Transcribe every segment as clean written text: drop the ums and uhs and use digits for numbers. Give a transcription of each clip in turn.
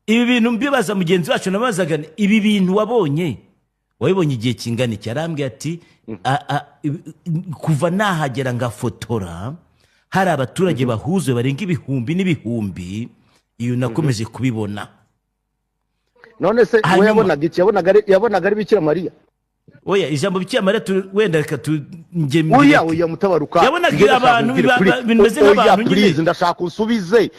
Ibi bintu mbibaza mugenzi wacu, nabazaga nti, ibi bintu wabonye, wabibonye igihe kingana iki? Arambwira ati: "Kuva nahagera ngafotora, hari abaturage bahuzuye barenga ibihumbi n'ibihumbi, iyo nakomeje kubibona." None se we Hanyuma- yabonaga iki? Yabonaga ari Bikira Mariya? Oya, ijambo Bikira Mariya wenda reka njye Oya. mbireke. Oya, Mutabaruka. Yabonaga Njye ndashaka abantu nkubwire bimeze Oya, nk'abantu nyine. please, ndashaka unsubize.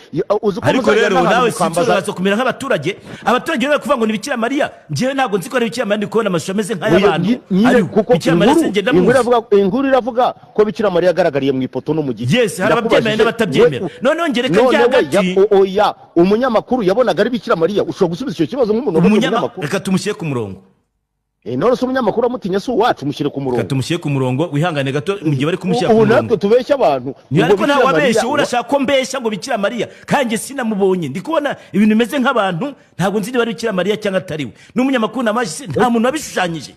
Uzi ko Ariko muzajya rero n'ahantu nawe mukambaza- sinzi, kumera nk'abaturage. Abaturage rero bari kuvuga ngo ni Bikira Mariya. Njyewe ntabwo nzi ko ari Bikira Mariya, ndi kubona amashusho ameze Oya, nk'ay'abantu. nyine Ariko kuko Bikira Mariya inkuru sinjye inkuru ndamuzi. iravuga ko Bikira Mariya yagaragariye mu ipoto no mu giti. Yes, hari ababyemera Ndakubajije, n'abatabyemera. Noneho ngereka none njya we hagati. Oya, umunyamakuru yabonaga ari Bikira Mariya? Ushobora gusubiza icyo kibazo nk'umuntu wabonye umunyamakuru? Reka tumushyire ku murongo. None se umunyamakuru amutinya si uwacu? Mushyire ku Reka murongo. tumushyire ku murongo, wihangane gato mu gihe bari kumushyira ku Ubu murongo. natwe tubeshya abantu Ni ngo ariko ntawe Bikira wabeshye. Mariya- Wowe urashaka ko mbeshya ngo Bikira Mariya, kandi njye sinamubonye. Ndi kubona ibintu bimeze nk'abantu, ntabwo nzi niba ari Bikira Mariya cyangwa atari we. N'umunyamakuru namaje, nta muntu wabishushanyije.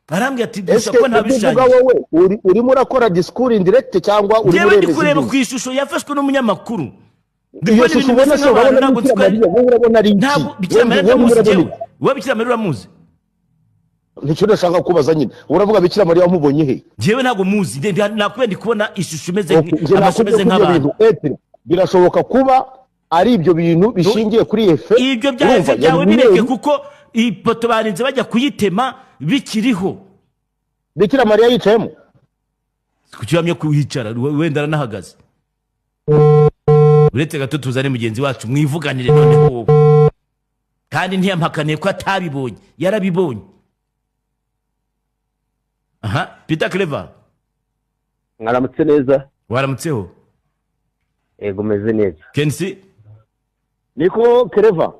Arambwira ati Ese gusa ko ibyo uvuga, ntabishushanyije. wowe urimo urakora discours indirect cyangwa urimo Njyewe ndi uremeza kureba ibyo? ku ishusho yafashwe n'umunyamakuru. Ndi Iyo kubona shusho ibintu ubona bimeze se, nk'abantu, urabona ntabwo nzi Bikira ko ari Mariya? Wowe urabona ari iki? Ntabwo Bikira Mariya Wowe ndamuzi. urabona Njyewe iki? wowe Bikira Mariya uramuzi? Nicyo ndashaka kubaza nyine. Uravuga Bikira Mariya, wamubonye he? Njyewe ntabwo muzi. Nakubwiye, ndi kubona ishusho imeze Okay, njye amashusho nakubwiye ameze ko ibyo nk'abantu. bintu etre birashoboka kuba ari ibyo bintu bishingiye kuri effet. Ibyo bya Urumva, effet byawe yari bireke, umweru. kuko ipoto barinze bajya kuyitema bikiriho. Bikira Mariya yicayemo? Kuki uhamye kuhicara? Wenda aranahagaze. Uretse gato tuzane mugenzi wacu mwivuganire. Noneho wowe kandi ntiyampakaniye ko atabibonye, yarabibonye. Aha, Peter Clever. Mwaramutse neza. Waramutseho. Yego, umeze neza. Kensi. Niko Kereva?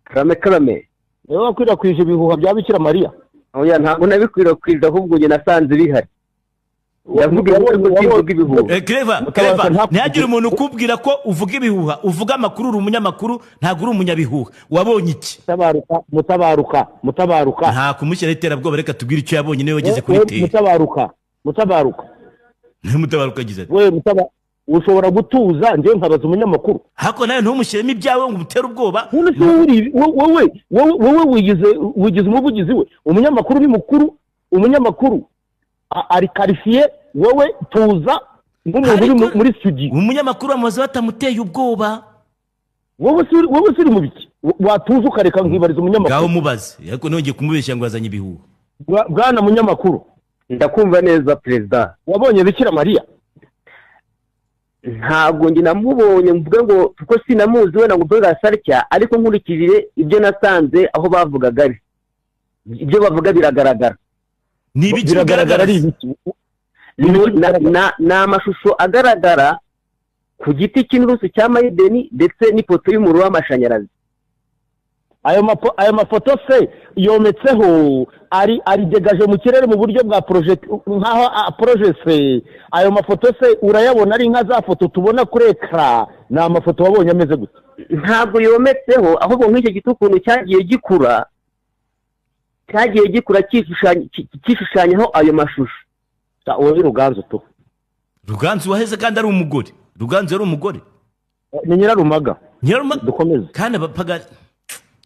Karame, karame. Niwe wakwirakwije ibihuha bya Bikira Mariya? Oya, ntabwo nabikwirakwije, ahubwo njye nasanze bihari. Ndavuga inkuru, simvuga ibihuha. Clever. Mutabazi, Clever, ntihagire umuntu ukubwira ko uvuga ibihuha. Uvuga amakuru, uri umunyamakuru, ntabwo uri umunyabihuha. Wabonye iki? Mutabaruka, Mutabaruka, Mutabaruka. Nta kumushyiraho iterabwoba, reka tubwire icyo yabonye niwe wageze kuri We- tere. Mutabaruka, Mutabaruka. Mutabaruka agize ati: We mutaba, ushobora gutuza njyewe nkabaza umunyamakuru? Ariko nawe ntumushyiremo ibyawe ngo umutere ubwoba. None se wowe wowe wigize umuvugizi we? Umunyamakuru ni mukuru, umunyamakuru ari qualifié. Wowe tuza nk'umuntu uri muri studio. Umunyamakuru bamubaza batamuteye ubwoba. Wowe se uri mu biki? Watuza ukareka nkibariza umunyamakuru? Ngaho mubaze, ariko ntongeye kumubeshya ngo yazanye ibihuha. Bwana munyamakuru. Ndakumva neza, perezida. Wabonye Bikira Mariya? Ntabwo njye namubonye mvuge ngo, kuko sinamuzi wenda ngo mvuge gasarya, ariko nkurikije ibyo nasanze aho bavugaga, ari ibyo bavuga biragaragara. Ni ibiki Biragaragara bigaragara? Ari ibiki? Ni amashusho agaragara ku giti cy'inturusu cya mayideni ndetse n'ipoto y'umuriro w'amashanyarazi. Ayo mafoto se yometseho, ari dégagé mu kirere mu buryo bwa projet, nkaho projeté? Ayo mafoto se urayabona ari nka za foto tubona kuri écran? Ni amafoto wabonye ameze gute? Ntabwo yometseho, ahubwo nk'icyo giti ukuntu cyagiye gikura cyishushanyaho ayo mashusho. Uwo ni Ruganzu tu. Ruganzu waheze kandi ari umugore? Ruganzu yari umugore? Ni Nyirarumaga. Nyirarumaga. Dukomeze. Kandi abapagani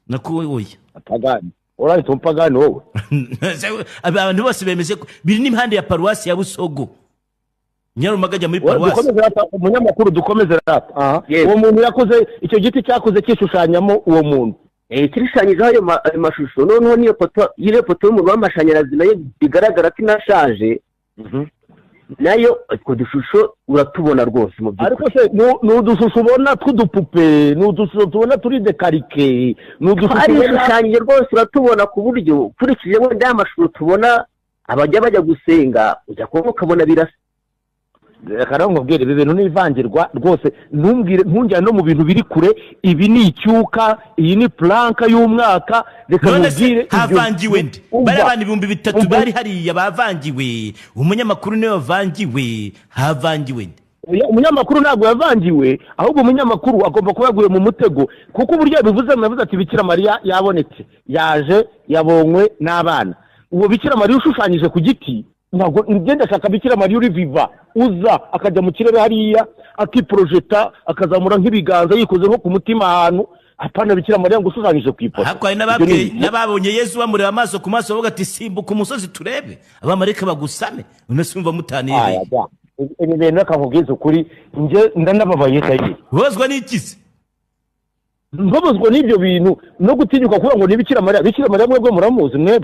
nako, oya. Pagani, urahita umupagani wowe. Abantu bose bemeje ko biri n'impande ya paruwasi ya Busogo. Nyirarumaga ajya muri paruwasi. Dukomeze rata, umunyamakuru, dukomeze rata. Aha. Yes. Uwo muntu yakoze, icyo giti cyakoze cyishushanyamo uwo muntu? Kirishushanyijeho ayo mashusho. Noneho n'iyo poto y'umuriro w'amashanyarazi nayo bigaragara ko inashaje nayo, utwo dushusho uratubona rwose mu by'ukuri. Ariko se ni udushusho ubona tw'udupupe, ni udushusho tubona turi décalqué, ni udushusho Ari ubona ishushanyije rwose, uratubona ku buryo ukurikije wenda ya mashusho tubona abajya bajya gusenga, ujya kubona ukabona birasa. Reka rero nkubwire, ibi bintu ni ivangirwa rwose. Ntumbwire, ntunjyane no mu bintu biri kure. Ibi ni icyuka, iyi ni prank y'umwaka. Reka None se nkubwire havangiwe nde? Umva. Bari abantu 3000 Umva. bari hariya bavangiwe? Umunyamakuru niwe wavangiwe? Havangiwe nde? Oya, umunyamakuru ntabwo yavangiwe, ahubwo umunyamakuru agomba kuba yaguye mu mutego, kuko uburyo yabivuze, yavuze ati Bikira Mariya yabonetse, yaje, yabonywe n'abana. Uwo Bikira Mariya ushushanyije ku giti, ntabwo ngenda. Ndashaka Bikira Mariya uri vivant, uza akajya mu kirere hariya, akiporojeta, akazamura nk'ibiganza, yikoze nko ku mutima ahantu. Apana Bikira Mariya ngo ushushanyije ku ipoto. Ariko hari Ibyo n'ababwiye, n'ababonye Yesu bamureba amaso ku maso, bavuga ati: "Simbuka umusozi turebe, abamarayika bagusame." None se umva mutaniye Aya, hehe? da. Ibi bintu reka nkubwize ukuri, njye ndanababaye tayi. Ubabazwa n'iki se? Mbabazwa n'ibyo bintu no gutinyuka kuvuga ngo ni Bikira Mariya. Bikira Mariya mwebwe muramuzi mwebwe?